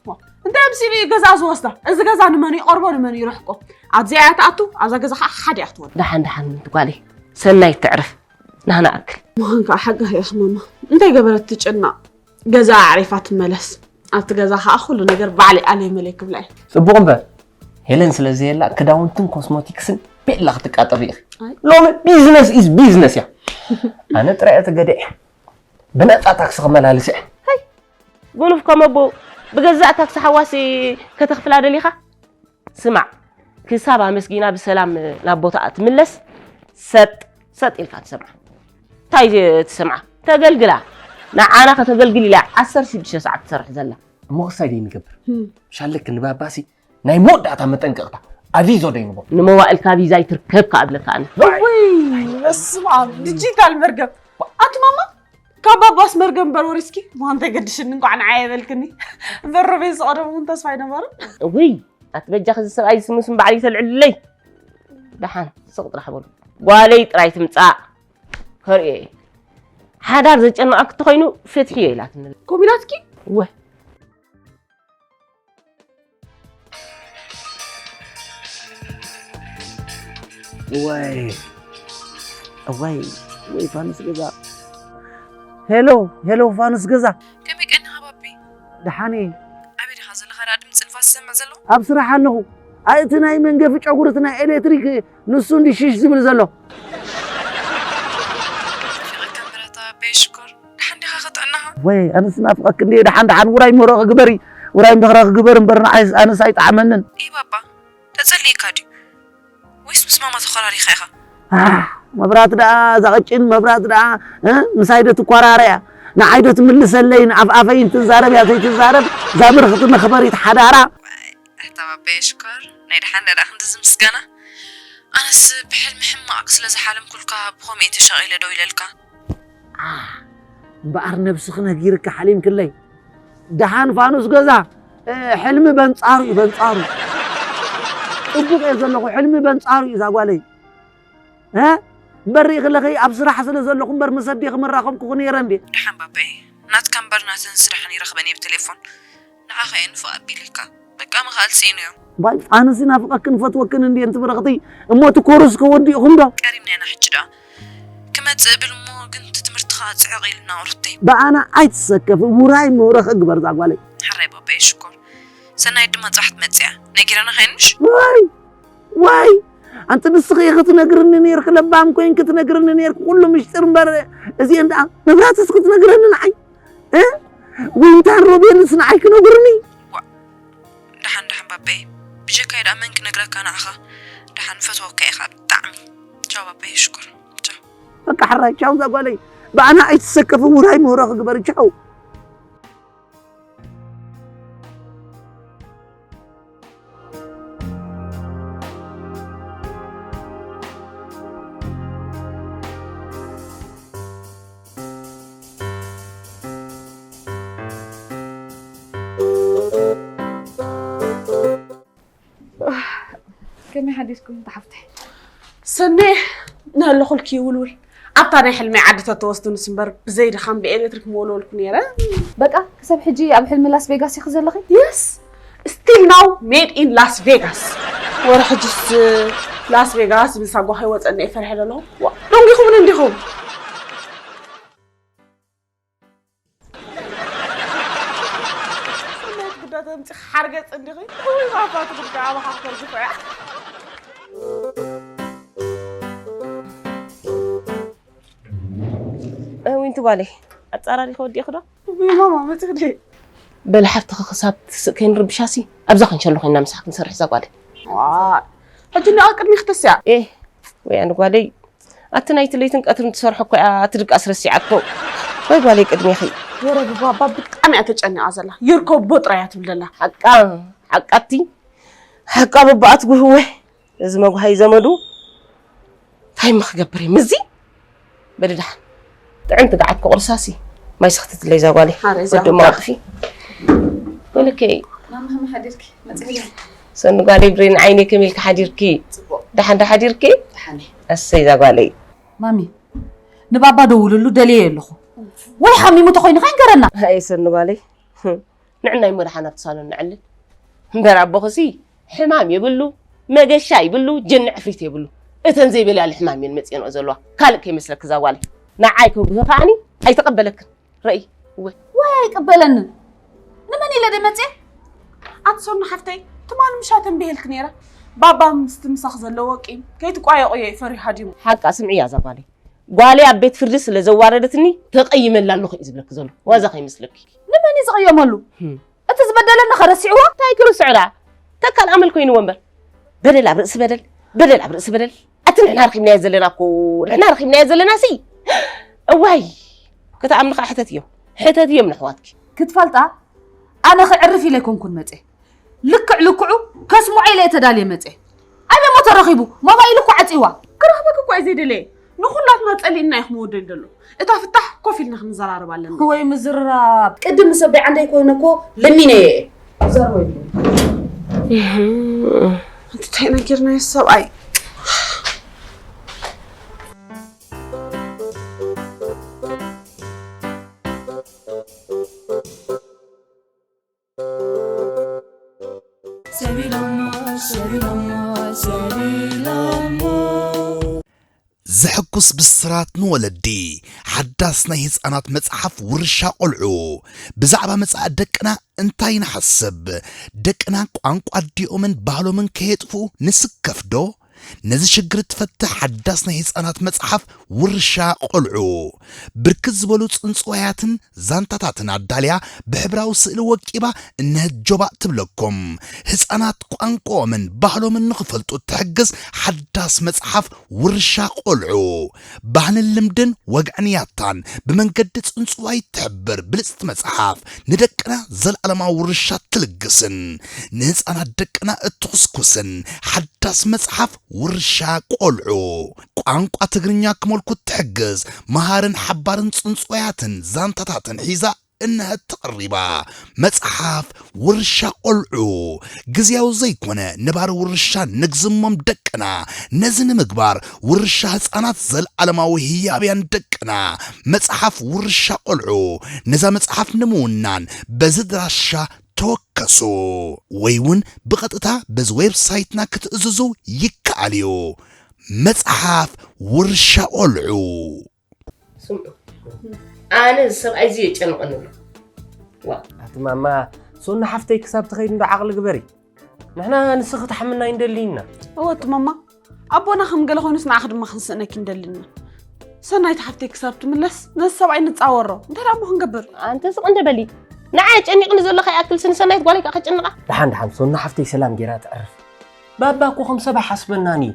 ዋ፣ እንታይ ኣምሲሉ እዩ ገዛ ዝወስዳ? እዚ ገዛ ንመን ይቐርቦ ንመን ይርሕቆ? ኣብዚኣ እያ ትኣቱ፣ ኣብዛ ገዛ ኸዓ ሓደ እያ ክትወርድ። ደሓን ደሓን ምንቲ ጓለይ፣ ሰናይ ትዕርፍ። ናህና ኣክል። ምዃን ከዓ ሓቂ ኢኺ ማማ። እንታይ ገበረት ትጭነቕ? ገዛ ኣዕሪፋ ትመለስ። ኣብቲ ገዛ ከዓ ኩሉ ነገር ባዕለይ ኣለይ መለይ ክብላ እየ። ጽቡቕ እምበር፣ ሄለን ስለ ዘየላ ክዳውንትን ኮስሞቲክስን ቤላ ክትቃጠቢ ኢኺ። ኣይ። ሎሚ ቢዝነስ ኢዝ ቢዝነስ እያ። ኣነ ጥራይ እየ ተገዲዐ። ብነጻ ታክሲ ክመላልስ እየ። ሃይ፣ ጉኑፍ ከም ኣቦ ብገዛእ ታክሲ ሓዋሲ ከተኽፍላ ደሊኻ? ስማዕ፣ ክሳብ ኣመስጊና ብሰላም ናብ ቦታኣ ትምለስ፣ ሰጥ ሰጥ ኢልካ ትሰምዓ። እንታይ ትሰምዓ? ተገልግላ። ንዓና ከተገልግል ኢላ ዓሰርተ ሽዱሽተ ሰዓት ትሰርሕ ዘላ። እሞ ክሳይ ደይ ንገብር? ህም። ሻለክ ንባባሲ ናይ መወዳእታ መጠንቀቕታ ኣቪዞ ደይ ንቦ? ንመዋእልካ ቪዛ ይትርከብ ከኣ እብለካ ኣነ። ወይ፣ በስመ ኣብ፣ ዲጂታል መርገም። ኣቲ ማማ፣ ካብ ባባስ መርገም እምበር ወሪስኪ? እሞ እንታይ ገድሽኒ፣ እንኳዕ ንዓይ የበልክኒ። እምበር ሮቤል ዝቐደሙ እውን ተስፋ ኣይነበሮን። እውይ፣ ኣቲ በጃኺ እዚ ሰብኣይ ስሙ ስም ባዕሉ ይተልዕልለይ። ደሓን፣ ስቕ ጥራሕ በሉ። ጓለይ ጥራይ ትምጻእ። ከርእዮ እየ። ሓዳር ዘጨነቐኪ እንተኾይኑ ፍትሕዮ ኢላትኒ። ከምኡ ኢላትኪ? እወ። እዋይ፣ እዋይ፣ ወይ ፋኑስ ገዛ። ሄሎ፣ ሄሎ፣ ፋኑስ ገዛ። ከመይ ቀኒኻ ባቢ? ደሓን እየ። ኣበይ ዲኻ ዘለኻ? ደኣ ድምፂ ንፋስ ዝሰምዕ ዘለኹ? ኣብ ስራሕ ኣለኹ። ኣይ፣ እቲ ናይ መንገፊ ጨጉሪ፣ እቲ ናይ ኤሌክትሪክ፣ ንሱ እንዲ ሽሽ ዝብል ዘሎ። ናፊቐካ እምበር ኣታ ባቢ ሽኮር። ደሓን ዲኻ ከጥዕናኻ? ወይ፣ ኣነስ ናፍቐኪ እንድየ። ደሓን፣ ደሓን፣ ውራይ ምህሮ ክግበሪ፣ ውራይ ምህሮ ክግበር እምበር ንዓይስ፣ ኣነስ ኣይጠዓመንን። እይ ባባ፣ ተጸሊእካ ድዩ? ወይስ ምስ ማማ ተኾራሪኻ ኢኻ? ኣህ፣ መብራት ደኣ፣ እዛ ቐጭን መብራት ደኣ፣ እ፣ ምሳይ ዶ ትኳራረ እያ? ንዓይ ዶ ትምልሰለይ? ንኣፍ ኣፈይ እንትዛረብ እያ ዘይትዛረብ፣ እዛ ብርኽቲ መኽበሪት ሓዳራ። ዋይ፣ ኣታ ባባየ ሽኮር፣ ናይ ደሓን ደኣ ክንድዚ ምስጋና? ኣነስ ብሕልሚ ሕማቕ ስለ ዝሓለምኩልካ ብኸምኡ እየ ተሻቒለ ደው ኢለልካ። ኣህ፣ እምበኣር ነብስኺ ነጊርኪ ሓሊምክለይ። ደሓን ፋኑስ ገዛ፣ እ፣ ሕልሚ በንጻሩ እዩ፣ በንጻሩ። ጽቡቕ እየ ዘለኹ፣ ሕልሚ በንጻሩ እዩ እዛ ጓለይ። እ? እምበር ርኢኽለኺ ኣብ ስራሕ ስለ ዘለኹ እምበር ምስ ኣዴኺ ምራኸብኩኺ ነይረ እንዴ? ደሓን ባባየ፣ ናትካ እምበር ናተንስ ደሓን ይረኽበን እየ ብቴሌፎን። ንዓኻ እየ ንፉዕ ኣቢለካ። በቃ ምኽኣል ስኢኑ እዮ። ባይ፣ ኣነሲ ናፍቐክን ፈትወክን እንድየ፣ እንቲ ብርኽቲ። እሞ እቲ ኮርስ ከወዲእኹም ዶ? ቀሪብና ኢና ሕጂ ደኣ። ክመጽእ እብል እሞ ግን እቲ ትምህርቲ ኸኣ ጽዕቕ ኢሉና ቁርተይ። ብኣና ኣይትሰከፊ፣ ውራይ ምህሮ ክግበር እዛ ጓለይ። ሕራይ ባባየ ሽኮር። ሰናይት ድማ ጽባሕ ትመጽእ እያ። ነጊረናኻ እየ ምሽ? ዋይ፣ ዋይ፣ ኣንቲ ንስኺ ኢኺ ትነግርኒ ነይርኪ፣ ለባም ኮይንኪ ትነግርኒ ነይርኪ፣ ኩሉ ምሽጢር እምበር፣ እዚአን ደኣ መብራትስ ክትነግረኒ ንዓይ? እ? ዊንታን ሮቤልስ ንዓይ ክነግሩኒ? ዋ፣ ደሓን፣ ደሓን ባበይ። ብጀካይ ደኣ መን ክነግረካ ንዓኻ? ደሓን ፈትወካ ኢኻ ብጣዕሚ። ቻው ባበይ፣ ሽኮር። ቻው። በቃ ሕራይ፣ ቻው እዛ ጓለይ። ብኣና ኣይትሰከፊ፣ ውራይ ምህሮ ክግበር፣ ቻው። ከመይ ሓዲስኩም እታ ሓፍተይ? ሰኔ፣ ንኣለኹልኪ ይውልውል። ኣብታ ናይ ሕልመይ ዓዲ ተተወስዱንስ እምበር ብዘይ ድኻም ብኤሌክትሪክ ምወልወልኩ ነይረ። በቃ፣ ክሳብ ሕጂ ኣብ ሕልሚ ላስ ቬጋስ ኢኺ ዘለኺ? የስ፣ ስቲል ናው ሜድ ኢን ላስ ቬጋስ። ወረ ሕጅስ ላስ ቬጋስ ዝብል ሳጓ ከይወፀኒ እየ ፈሪሐ ዘለኹ። ዋ፣ ደንጊኹምኒ እንዲኹም። ሰናይት ግዳ ተምፂ ሓርገፅ እንዲኺ። ውይ፣ ባባ ትግዳ ኣባኻ ክተርግፎ እያ። እ፣ ዊንቲ ጓለይ፣ ኣጻራሪኺ ወዲእኺ ዶ? ውይ፣ ማማ፣ መፂኺ ድየ? በሊ ሓፍትኺ ክሳብ ትስእ ከይንርብሻሲ፣ ኣብዛ ክንሸሎ ኮይና ምሳሕ ክንሰርሕ እዛ ጓለይ። ዋ፣ ሕጂ እንዲኣ ቅድሚ ክትስያ። ኤ፣ ወይ ኣነ ጓለይ፣ ኣቲ ናይቲ ለይትን ቀትርን ትሰርሖ እኮ እያ፣ ኣቲ ድቃስ ረሲዓቶ። ወይ ጓለይ ቅድሜኺ። ወረ ብባባ ብጣዕሚ እያ ተጨኒቓ ዘላ። ይርከቦ ጥራይ እያ ትብል ዘላ። ሓቃ፣ ሓቃ ኣቲ፣ ሓቃ በባኣት ጉህወ። እዚ መጉሃይ ዘመዱ እንታይ እሞ ክገብር እዩ ምስዚ? በሊ ደሓን። ጥዕምቲ ገዓት ክቑርሳሲ። ማይ ስኽትትለይ እዛ ጓለይ። ኣረ፣ እዛ ወዲ እሞ ጓል። ኣጥፊ። በልከይ። ማማ ከመይ ሓዲርኪ? መጺኺ ዶ? ሰኒ ጓለይ ብሬን ዓይነይ ከመይ ኢልኪ ሓዲርኪ? ጽቡቕ። ደሓን ዶ ሓዲርኪ? ደሓን እየ። ኣሰይ እዛ ጓለይ። ማሚ፣ ንባባ ደውልሉ ደልየ ኣለኹ። ወይ ሓሚሙ ተኾይኑ ከይንገረና። ኣይ ሰኒ ጓለይ። ንዕናይ መድሓን ኣብቲ ሳሎን ንዕልል። እምበር ኣቦኽሲ ሕማም የብሉ፣ መገሻ ይብሉ፣ ጅኒ ዕፍሪት የብሉ። እተን ዘይበልያሉ ሕማም እየን መጺኤንኦ ዘለዋ። ካልእ ከይመስለኪ እዛ ጓለይ። ንዓይ ከጉሂ ከዓኒ ኣይተቐበለክን። ረኢ፣ እወ። ወይ ኣይቅበለንን። ንመን ኢለ ድየ መጽየ? ኣቲ ሰኑ ሓፍተይ፣ ትማሊ ምሻ ተንቢሄልኪ ነይረ። ባባ ምስቲ ምሳኽ ዘለዎ ቂም ከይትቋየቑዮ እዩ ፈሪሃ ድዩ? ሓቃ ስምዕያ እዛ ጓለይ። ጓለይ ኣብ ቤት ፍርዲ ስለ ዘዋረደትኒ ተቐይመላ ኣለኹ እዩ ዝብለኪ ዘሎ። ዋዛ ከይመስለኪ። ንመን እዩ ዝቕየመሉ? ህም። እቲ ዝበደለኒ ኸ ረሲዕዎ? እንታይ ክርስዑ ደኣ? ተካል ኣመል ኮይንዎ እምበር። በደል ኣብ ርእሲ በደል፣ በደል ኣብ ርእሲ በደል። ኣቲ ንሕና ረኺብናዮ ዘለና እኮ፣ ንሕና ረኺብናዮ ዘለና ሲ። እዋይ፣ ክትኣምኒ ኸዓ ሕተትዮም። ሕተትዮም ንኣሕዋትኪ። ክትፈልጣ፣ ኣነ ኸዕርፍ ኢለ ኣይኮንኩን መጼ። ልክዕ ልክዑ ከስምዖ ኢለ እየ ተዳልየ መጼ። ኣበይ እሞ ተረኺቡ? ሞባይሉ እኮ ዓጺዋ። ክረኽበኪ እኮ እየ ዘይደለየ። ንኹላትና ጸሊእና ኢኹም ወደል ደሎ። እታ ፍታሕ ኮፍ ኢልና ክንዘራረብ ኣለና። ወይ ምዝራብ። ቅድም ምስ ኣቦይ ዓንደይ ኮይነ እኮ ለሚነዮ እየ። ዘርቦ ይብሉ። እህ፣ እንታይ ነጊርናዮ ሰብኣይ? ዘሕጉስ ብስራት ንወለዲ። ሓዳስ ናይ ህፃናት መፅሓፍ ውርሻ ቆልዑ። ብዛዕባ መፃኢ ደቅና እንታይ ንሓስብ? ደቅና ቋንቋ ኣዲኦምን ባህሎምን ከየጥፍኡ ንስከፍ ዶ? ነዚ ሽግር እትፈትሕ ሓዳስ ናይ ህፃናት መፅሓፍ ውርሻ ቆልዑ። ብርክት ዝበሉ ፅንፅዋያትን ዛንታታትን ኣዳልያ ብሕብራዊ ስእሊ ወቂባ እነሀት ጆባእ ትብለኩም። ህፃናት ቋንቋኦምን ባህሎምን ንኽፈልጡ እትሕግዝ ሓዳስ መፅሓፍ ውርሻ ቆልዑ። ባህልን ልምድን ወግዕን ያታን ብመንገዲ ፅንፅዋይ እትሕብር ብልፅቲ መፅሓፍ ንደቅና ዘለዓለማዊ ውርሻ ትልግስን ንህፃናት ደቅና እትኹስኩስን ሓዳስ መፅሓፍ ውርሻ ቆልዑ። ቋንቋ ትግርኛ ክመልኩ እትሕግዝ መሃርን ሓባርን ፅንፅዋያትን ዛንታታትን ሒዛ እነሀት ተቐሪባ። መፅሓፍ ውርሻ ቆልዑ። ግዝያዊ ዘይኮነ ነባሪ ውርሻ ንግዝሞም ደቅና። ነዚ ንምግባር ውርሻ ህፃናት ዘለዓለማዊ ህያብያን ደቅና። መፅሓፍ ውርሻ ቆልዑ። ነዛ መፅሓፍ ንምውናን በዚ ድራሻ ተወከሱ። ወይ እውን ብቐጥታ በዚ ዌብሳይትና ክትእዝዙ ይከኣል እዩ። መፅሓፍ ውርሻ ቆልዑ። ስምዑ፣ ኣነ እዚ ሰብኣይ እዚ የጨንቐኒ ኣሎ። ዋ። ኣቲ ማማ፣ ሶና ሓፍተይ ክሳብ ትኸይድ እንዶ ዓቕሊ ግበሪ። ንሕና ንስኺ ትሓምና ይንደሊ ኢና። እወ፣ እቲ ማማ፣ ኣቦና ከም ገለ ኮይኑስ ንዓኺ ድማ ክንስእነኪ ንደሊ ኢና። ሰናይት ሓፍተይ ክሳብ ትምለስ ነዚ ሰብኣይ ንጻወሮ። እንታይ ደኣ እሞ ክንገብር? ኣንቲ ስቕ እንደ በሊ። ንዓይ ጨኒቕኒ ዘሎ ከይኣክልሲ ንሰናይት ጓለይ ከኣ ከጨንቓ? ደሓን፣ ደሓን፣ ሶና ሓፍተይ ሰላም ጌራ ትዕርፍ። ባባ እኮ ከም ሰብ ኣይሓስበናን እዩ።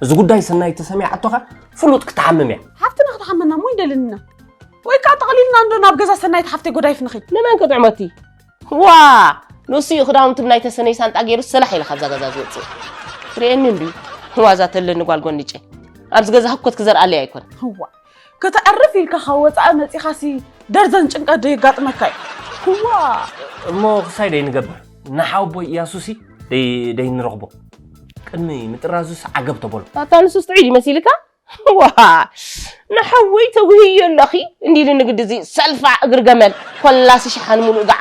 እዚ ጉዳይ ሰናይት ተሰሚዓቶኻ ፍሉጥ ክትሓምም እያ። ሓፍትና ክትሓመና እሞ ይደልንና። ወይ ከኣ ጠቕሊልና እንዶ ናብ ገዛ ሰናይት ሓፍተይ ጎዳይፍ ንኺድ። ንመን ክጥዕመቲ? ዋ! ንሱ እዩ ክዳውንቲ ብናይ ተሰነይ ሳንጣ ገይሩ ሰላሕ ኢሉ ካብዛ ገዛ ዝወፅእ። ትርእየኒ እንድዩ። ዋዛ ተለኒ ጓል ጎኒጨ። ኣብዚ ገዛ ህኮት ክዘርኣለይ ኣይኮን። እዋ፣ ከተዕርፍ ኢልካ ካብ ወፃኢ መፂኻሲ ደርዘን ጭንቀት ዶ የጋጥመካ እዩ? እዋ! እሞ ክሳይ ደይ ንገብር? ንሓወቦይ እያሱሲ ደይ-፣ ደይ ንረኽቦ። ቅድሚ ምጥራዙስ ዓገብ ተበሎ። ኣታ ንሱስ ጥዑይ ድዩ መሲልካ? ዋ፣ ንሓወይ ተጉህዮ ኣለኺ እንዲሉ ንግዲ እዚ ሰልፋ እግሪ ገመል ኮላሲ ሸሓን ሙሉእ ገዓ።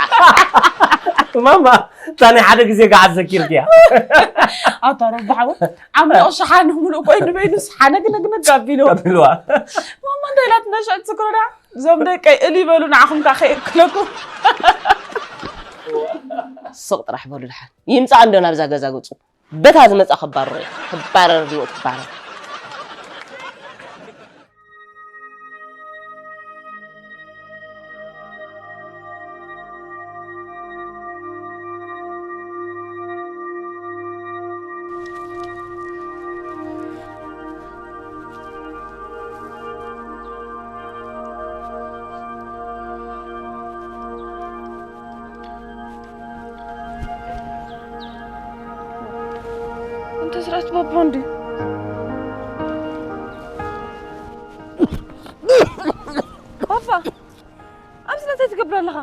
ማማ፣ እታ ናይ ሓደ ግዜ ገዓ ዘኪርክያ። ኣታ ረቢ ሓወይ፣ ዓምሎቕ ሸሓን ሙሉእ ኮይኑ በይኑስ ሓነግነግነግ ኣቢልዎ። ኣቢልዋ። ማማ እንታይ ኢላትና ሽዑ ትዝክሮ ደኣ? እዞም ደቀይ እል ይበሉ ንዓኹም ከኣ ከየእክለኩም። ስቕ ጥራሕ በሉ ደሓን። ይምጻእ እንዶ ናብዛ ገዛ ገጹ። በታ ዝመጻ ክባረሮ እየ። ክባረር ድዩ ትባረር። እንተ ስርዓት ባባ እንዲ። ባባ፣ ኣብዚ እንታይ ትገብር ኣለኻ?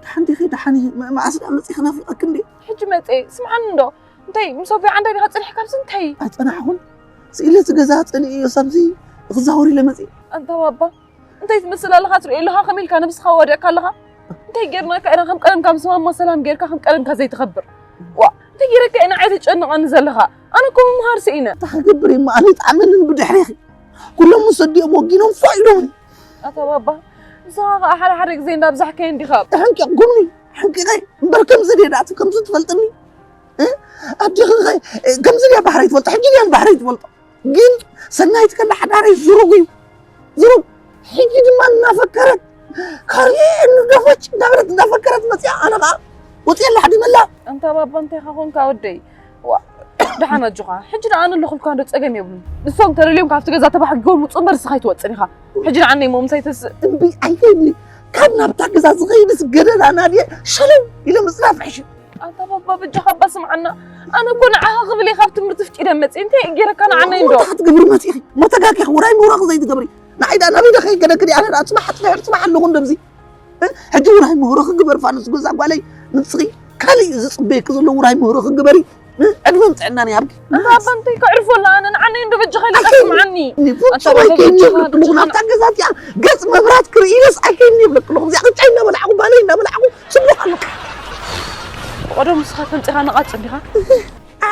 ደሓን ዲኺ? ደሓን እየ። መ-፣ መዓስ ደኣ መጺኺ? ናፊቐኪ እንድየ። ሕጂ መጸ። ስምዓኒ እንዶ። እንታይ፣ ምስ ኣቦይ ዓንዳይ ዲኻ ጸኒሕካ ኣብዚ? እንታይ? ኣይጸናሕኹን። ስኢለ እቲ ገዛ ጸሊኤዮ፣ ሳብዚ ክዛወር ኢለ መጺኤ። ኣንታ ባባ፣ እንታይ ትመስል ኣለኻ ትርእዮ ኣለኻ? ከመይ ኢልካ ነብስኻ ወዲቕካ ኣለኻ? እንታይ ጌርናካ ኢና ከም ቀደምካ ምስ ማማ ሰላም ጌርካ ከም ቀደምካ ዘይትኸብር? ዋ፣ እንታይ ጌረካ ኢና ንዓይ ተጨንቐኒ ዘለኻ? ኣነ እኮ ምምሃር ስኢነ። እንታይ ክገብር እየ እሞ፣ ኣነ ይጥዓመንን ብድሕሬኺ። ኩሎም ምስ ኣዲኦም ወጊኖም ፎእ ኢሎምኒ። ኣታ ባባ፣ ንስኻ ኸኣ ሓደ ሓደ ግዜ እንዳብዛሕካዮ እንዲኻ። ተሓንቂቕኩምኒ፣ ሓንቂቐ እምበር ከምዚ ድየ ደኣ እቲ ከምዚ ትፈልጥኒ? እ? ኣዴኺ ኸ ከምዚ ድያ ባሕረይ ትፈልጦ? ሕጂ ድያ ባሕረይ ትፈልጦ? ግን ሰናይት ከላ ሓዳረይ ዝሩግ እዩ። ዝሩግ። ሕጂ ድማ እናፈከረት፣ ካርየ እንገፈጭ እንዳበለት እንዳፈከረት መጽያ፣ ኣነ ኸኣ ወጽየ ኣላ ሓዲመላ። ኣንታ ባባ እንታይ ኻ ኾንካ ወደይ? ዋ፣ ደሓን ኣጆኻ። ሕጂ ደኣ ኣነ ኣለኹልካ እንዶ ጸገም የብሉን። ንሶም ተለልዮም ካብቲ ገዛ ተባሕጊጎም ውጹ እምበር ንስኻ ኣይትወጽን ኢኻ። ሕጂ ንዓነይ እሞ ምሳይ ተስእ። እምቢ፣ ኣይከይድኒ። ካብ ናብታ ገዛ ዝኸይድስ ገደላ ናድየ ሸለው ኢለ ምጽናፍ ሕሽ። ኣንታ ባባ በጃኻ እባ ስምዓና። ኣነ እኮ ንዓኻ ክብል እየ ካብ ትምህርቲ ፍጪደ መጽየ። እንታይ ገይረካ ንዓነይ እንዶ? እንታይ ክትገብሪ መጺኺ? እሞ ተጋጊኺ ውራይ ምውራኽ ዘይትገብሪ። ንዓይ ደኣ ናበይ ዶ ከይገደክዲ? ኣነ ደኣ ጽባሕ ጽባሕ ጽባሕ ኣለኹ እንደምዚ። እ? ሕጂ ውራይ ምህሮ ክግበር ፋኑስ ገዛ ጓለይ ንስኺ ካልእ ዝጽበየኪ ዘሎ ውራይ ምህሮ ክግበሪ። እ? ዕድመን ጥዕናን ይሃብኪ። ኣንታ ኣባ እንታይ ከዕርፎ ኣላ ኣነ ንዓነይ እንዶ በጃኻ ኢለካ ኣይከይድኒ። ስምዓኒ። እኒ ኣንታ ፍጹም ባባ ኣይከይድኒ በጃኻ ይብለኪ ኣለኹ። በጃኻ ናብታ ገዛ እቲኣ ገጽ መብራት ክርኢ ኢለስ ኣይከይድኒ ይብለኪ ኣለኹ። እዚኣ ቅጫ እናበላዕኩ ባለይ እናበላዕኩ ጽቡቕ ኣለኹ። ቀደም ንስኻ ተምጺኻ ነቓጽ እንዲኻ? ኣ፣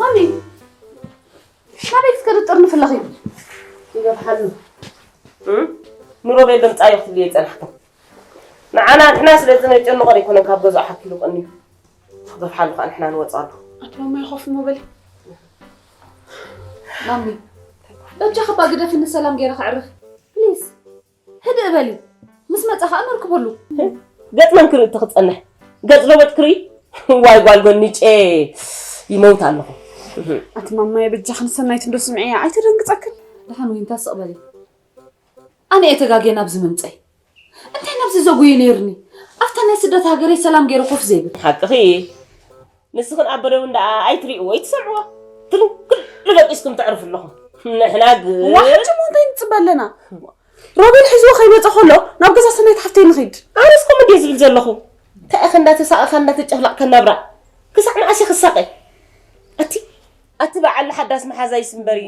ማሚ፣ ናበይ ክትከዲ ትጥርንፊ ኣለኺ? ይገርሓሉ። እም? ንሮቤል ብምጻዩ ክትብልዮ ይጸናሕኩም። ንዓና ንሕና ስለ ዝነጨንቖ ኣይኮነን ካብ ገዝኡ ሓኪሉ ቀንዩ። ክገርሓሉ ከኣ ንሕና ንወጽኣሉ። ኣቶ ማማይ ኮፍ እሞ በሊ። ማሚ፣ በጃኺ እባ ግደፍኒ ሰላም ገይረ ከዕርፍ። ፕሊዝ፣ ህድእ በሊ። ምስ መጻ ከኣ ነርክበሉ። ገጽ መን ክርኢ እቲ ክጸንሕ? ገጽ ሮቤል ክርኢ? ዋይ ጓል ጎኒጨ ይመውት ኣለኹ። ኣቲ ማማየ በጃኺ ንሰናይት እንዶ ስምዕያ ኣይተደንግጸክን። ደሓን ወይ እንታ ስቕ በሊ። ኣነ እየ ተጋግየ ናብዚ ምምጸይ። እንታይ ናብዚ ዘጉየ ነይርኒ? ኣብታ ናይ ስደት ሃገረይ ሰላም ገይረ ኮፍ ዘይብል። ሓቅኺ። ንስኽን ኣቦ ደው እንዳ ኣይትሪእዎ፣ ኣይትሰምዕዎ። ትልንክል ደቂስኩም ተዕርፉ ኣለኹም። ንሕና ግን ዋሕጂ እሞ እንታይ ንጽበ ኣለና? ሮቤል ሒዝዎ ከይመጸ ከሎ ናብ ገዛ ሰናይት ሓፍተይ ንኺድ። ኣነስ ከምኡ እንድየ ዝብል ዘለኹ። እንታይ ኢኺ እንዳተሳቐኻ እንዳተጨፍላቕካ ናብራ? ክሳዕ መዓስ ኢኺ ክሳቐ? ኣቲ ኣቲ በዓል ሓዳስ መሓዛይስ እምበሪ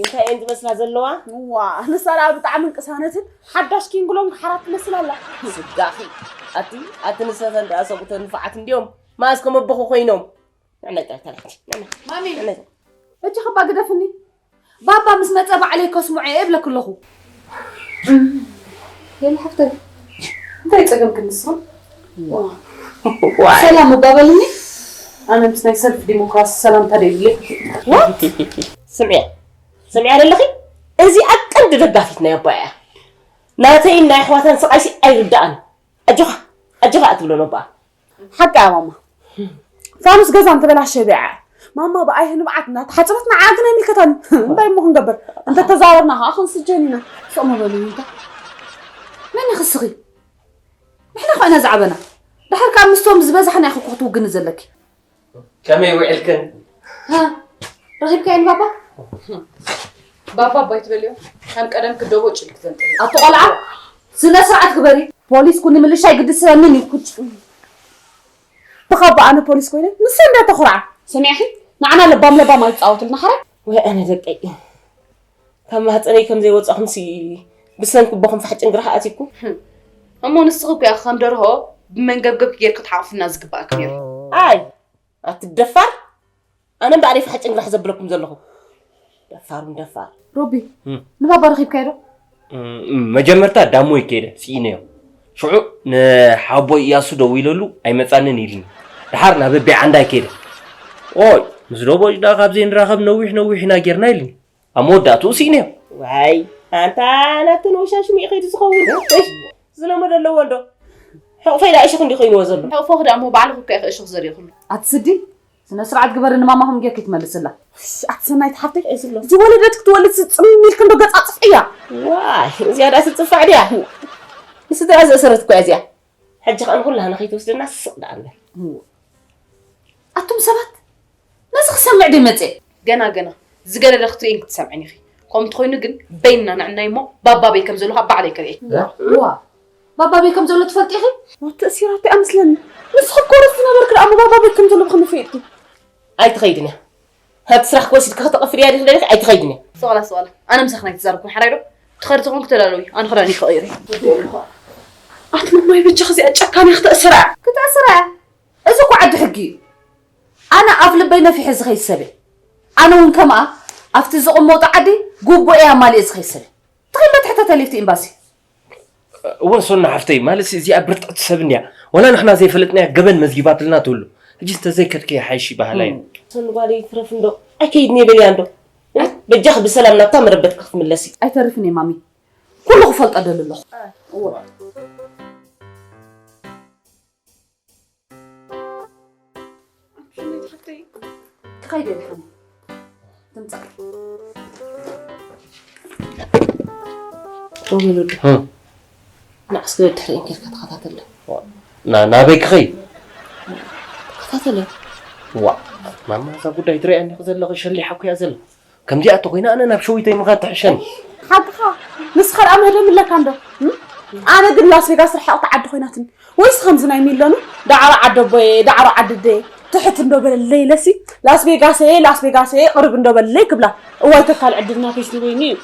እንታይ እየን ዝመስላ ዘለዋ? ዋ፣ ንሳ ደኣ ብጣዕሚ ቅሳነትን ሓዳሽ ኪንግሎን ሓራት ትመስል ኣላ። ስጋኺ። ኣቲ ኣቲ ንሰተን ደኣ ሰብኡተን ንፋዓት እንድዮም። መኣስ ከም ኣቦኹ ኮይኖም። ንዕነይ ጥራይ ተላሕቲ። ንዕነይ። ማሚ፣ ንዕነይ። እጅ ኸባ ግደፍኒ። ባባ ምስ መጸ ባዕለይ ከስምዖ እየ እብለኪ ኣለኹ። የለ ሓፍተይ፣ እንታይ ጸገምኪ ንስኺ? ዋይ። ሰላም እባ በልኒ። ኣነ ምስ ናይ ሰልፊ ዲሞክራሲ ሰላምታ ደይብለይ። ዋት? ስምዕያ፣ ስምዕያ ደለኺ? እዚኣ ቀንዲ ደጋፊት ናይ ኣቦይ እያ። ናተይን ናይ ኣሕዋታን ስቓይሲ ኣይርድኣን። ኣጆኻ፣ ኣጆኻ እትብሎ ነባ። ሓቂ እያ ማማ። ፋኑስ ገዛ እንተበላሸ ቢዓ እያ። ማማ ብኣይ ህንብዓት እናተሓፀበት ንዓኣ ግን ኣይምልከታን እዩ። እንታይ እሞ ክንገብር? እንተተዛወርና ከዓ ክንስጀን ኢና። ስቕ ምበሉ እንታ። መን ይኽስኺ? ንሕና ኾይና ዛዕበና። ድሓር ከዓ ምስቶም ዝበዛሕና ኢኹ ክትውግኒ ዘለኪ። ከመይ ውዕልክን? ሃ፣ ረኺብካየን ባባ? ባባ ኣባይ ትበልዮ? ከም ቀደም ክደቦ ጭልክ ዘንጥል። ኣቶ ቆልዓ፣ ስነ ስርዓት ግበሪ። ፖሊስ ኩኒ ምልሻይ ግዲ ስለምን እዩ። ኩጭ። ብኻባ ኣነ ፖሊስ ኮይነ፣ ንሰ እንዳ ተኹርዓ። ሰሚዕኺ? ንዓና ለባም ለባም ኣይትጻወትልና ሓራይ። ወይ ኣነ ደቀይ። ካብ ማህፀነይ ከም ዘይወፃኹምሲ ብሰንኪ ኣቦኹም ፋሕ ጭንግራሕ ኣትይኩም። ህም። እሞ ንስኺ እኮ ኢኺ ከም ደርሆ ብመንገብገብ ጌርኪ ክትሓቑፍና ዝግባእኪ ነይሩ። ኣይ፣ ኣቲ ደፋር፣ ኣነ እምበኣር እየ ፋሕ ጭንግራሕ ዘብለኩም ዘለኹ። ደፋር እውን ደፋር። ሮቢ፣ እም። ንባባ ረኺብካዮ ዶ? እም፣ መጀመርታ ዳሞ ይከይደ፣ ስኢነዮ። ሽዑ ንሓቦይ እያሱ ደዊለሉ ኣይመጻንን ኢልኒ። ደሓር ናብ ኣቤ ዓንዳይ ከይደ። ኦይ፣ ምስ ዶቦጭ ደኣ ካብ ዘይንራኸብ ነዊሕ ነዊሕ ኢና ጌርና ኢልኒ። ኣብ መወዳእትኡ ስኢነዮ። ዋይ፣ ኣንታ ናብቲ ንወሻሽሙ እዩ ከይዱ ዝኸውን። እሽ፣ ዝለመዶ ኣለዎ እንዶ። ሕቑፈይ ደኣ እሽኽ እንዲ ኮይንዎ ዘሎ። ሕቑፎኺ ደኣ እሞ ባዕልኺ እኮ ኢኺ እሽኽ ዘሪእኽሉ። ኣቲ ስዲ፣ ስነ ስርዓት ግበሪ፣ ንማማኹም ጌርኪ ትመልስላ። እሽ፣ ኣቲ ሰናይት ሓፍተይ፣ እዚ ወለደት ክትወልድ ስጽም ኢልኪ እንዶ ገጻ ጽፍዕያ። ዋይ፣ እዚኣ ደኣ ትጽፋዕ ድያ? ንስድራ ዘእሰረት እኮ እያ እዚኣ። ሕጂ ኸኣ ንኹላህና ከይትወስደና ስቕ ደኣ ንበል። እዎ። ኣቱም ሰባት፣ ነዚ ክሰምዕ ድየ መጽየ? ገና፣ ገና። ዝገደደ ክትርእይን ክትሰምዕን ኢኺ። ከምኡ እንተኾይኑ ግን በይንና ንዕናይ እሞ ባባበይ ከም ዘሎ ካብ ባዕለይ ከርእየኪ። እ? ዋ፣ ባባበይ ከም ዘሎ ትፈልጢ ኢኺ? ዋ፣ ተእሲራቶ እያ መስለኒ። ንስኺ እኮ ርስ ዝነበርኪ ደኣ እሞ ባባበይ ከም ዘሎ ብኸመይ ፈሊጥኪ? ኣይትኸይድን እያ። ሃብቲ ስራሕ ክወስድ ከተቐፍር እያ ዲኺ ደሊኺ? ኣይትኸይድን እያ። ስቕ በላ፣ ስቕ በላ። ኣነ ምሳኺ ኣይተዛረብኩን ሓራይ ዶ? ትኸዲ ተኾንኪ ተዳለዊ። ኣነ ክዳነይ ክቕይር እየ። ኣቲ ማማይ በጃኺ እዚኣ ጨካን እያ ክተእስራ። ክተእስራ እያ? እዚ እኮ ዓዲ ሕጊ እዩ። ኣነ ኣፍ ልበይ ነፊሐ ዝኸይድ ሰብ እየ። ኣነ እውን ከምኣ ኣብቲ ዝቕመጦ ዓዲ ግቡእ እየ ኣማሊኤ ዝኸይድ ሰብ እየ። ተኸይድ በትሕተ ተሊፍቲ ኤምባሲ። እወ ሶና ሓፍተይ፣ ማለት እዚኣ ብርትዕቲ ሰብ እንድያ። ወላ ንሕና ዘይፈለጥናያ ገበን መዝጊባትልና ትህሉ። ሕጂ እንተዘይከድክያ ሓይሽ ይበሃላ እዩ። እም። ሶኒ ጓለይ ትረፍ እንዶ። ኣይከይድን እየ በልያ እንዶ። በጃኺ ብሰላም ናብታ መረበትኪ ክትምለሲ። ኣይተርፍን እየ ማሚ። ኩሉ ክፈልጦ ደሊ ኣለኹ። እወ። ኣንቺ ሓፍተይ። ትኸይድ እየ ድሓን። ትምጻእ። ሮቤል ወዲ። ህም። ንዓስከ ድሕሪኤን ጌርካ ተኸታተለ። ና-፣ ናበይ ክኸይድ? ተኸታተለ። ዋ፣ ማማ፣ እዛ ጉዳይ ትሪኣ እንዲኺ ዘለኺ ሸሊሓ እኮ እያ ዘላ። ከምዚኣ እተኾይና ኣነ ናብ ሸዊተይ ምኻድ ትሕሸኒ። ሓቅኻ። ንስኻ ደኣ ምህደም ኣለካ እንዶ? እም? ኣነ ግን ላስ ቬጋስ ርሕቕቲ ዓዲ ኮይናትኒ። ወይስ ከምዚ ናይ ሚሎኑ ዳዕሮ ዓዲ ኣቦየ፣ ዳዕሮ ዓዲ ኣደየ ትሕት እንዶ በለለይ ኢለሲ፣ ላስ ቬጋሰየ፣ ላስ ቬጋሰየ ቅርብ እንዶ በለለይ ክብላ። እዋይ ተካል ዕድልና ከይስልበኒ እዩ።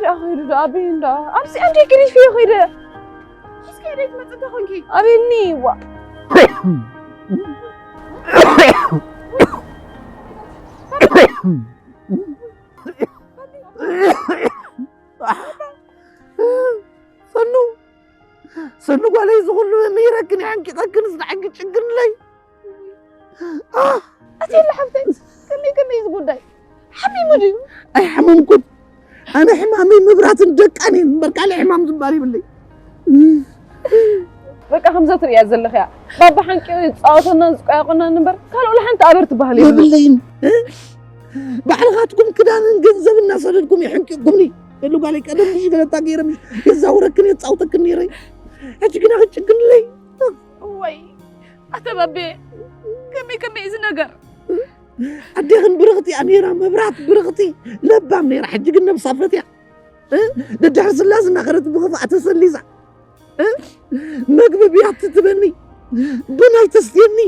ኣኺዱ ዶ ኣበይ እንዳ ኣብዚ ኣንዴ ግሪፍ እዩ ኺደ። እስኪ ደይ ትመጽእ እንተ ኾንኪ። ኣበይኒ ዋ። ሰኑ፣ ሰኑ ጓለይ፣ እዚ ኩሉ ምሂረክን ሓንቂጠክን ዝደዓጊ ጭግንለይ። ኣቴለ ሓብተይ፣ ከመይ ከመይ እዚ ጉዳይ ሓሚሙ ድዩ? ኣይሓመምኩን። ኣነ ሕማመይ ምብራትን ደቃን እየ እምበር ካልእ ሕማም ዝበሃል የብለይ። በቃ ከምዛ ትርእያ ዘለኽያ ባባ ሓንቂቑ ይፃወተናን ዝቆያቆናን እምበር ካልእ ወላ ሓንቲ ኣበር ትበሃል የብሉ። የብለይን። ባዕልኻትኩም ክዳንን ገንዘብ እናሰደድኩም የሕንቂቕኩምኒ። የሉ ጓለይ፣ ቀደም ብሽገለታ ገይረ ምሽ የዛውረክን የፃውተክን ነይረ። ሕጂ ግና ክጭግንለይ። እዋይ ኣተ ባቤ፣ ከመይ ከመይ እዚ ነገር? ኣዴኽን ብርኽቲ እያ ነይራ፣ መብራት ብርኽቲ ለባም ነይራ። ሕጂ ግን ነብሳ ፈትያ እ? ደድሕሪ ስላስ እናኸረት ብኽፋእ ተሰሊሳ እ? መግቢ ብያቲ ትበኒ፣ ቡን ኣይተስትየኒ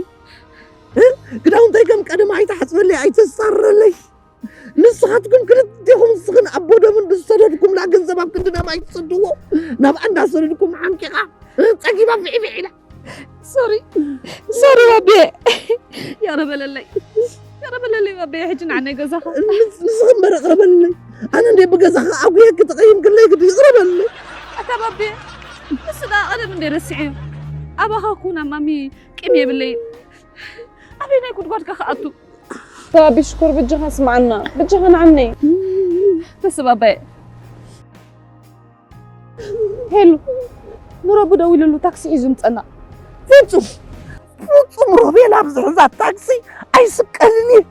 እ? ክዳውንተይ ከም ቀደም ኣይትሓፅበለይ ኣይተሳርረለይ። ንስኻትኩም ክልቴኹም ንስኽን ኣቦ ደምን ብዝሰደድኩምላ ገንዘብ ኣብ ክንዲ ናብ ኣይትሰድዎ ናብ ኣንዳ ሰደድኩም ሓንቂቓ እ? ፀጊባ ፊዒ ፊዒ ኢላ። ሶሪ ሶሪ ባቤ፣ ያረበለለይ ያረበለለይ ባቤ። ሕጂ ንዓናይ ገዛኻ ንስኺ እምበር እቕረበለይ። ኣነ እንደ ብገዛኻ ኣጉየኪ ተቐይምክለይ ግዲ ይቕረበለይ። ኣታ ባቤ፣ ንሱ ደኣ ቀደም እንደ ረስዐዮ። ኣባኻ ኩን ኣብ ማሚ ቂም የብለይን። ኣበይ ናይ ጉድጓድካ ክኣቱ? ባቢ ሽኮር ብጃኻ ስምዓና፣ ብጃኻ ንዓነይ። ተስባባየ። ሄሉ፣ ንረቡ ደዊሉሉ ታክሲ ሒዙ ምጸና። ፍጹም ፍጹም ሮቤል ኣብዚ ሕዛት ታክሲ ኣይስቀልን እየ።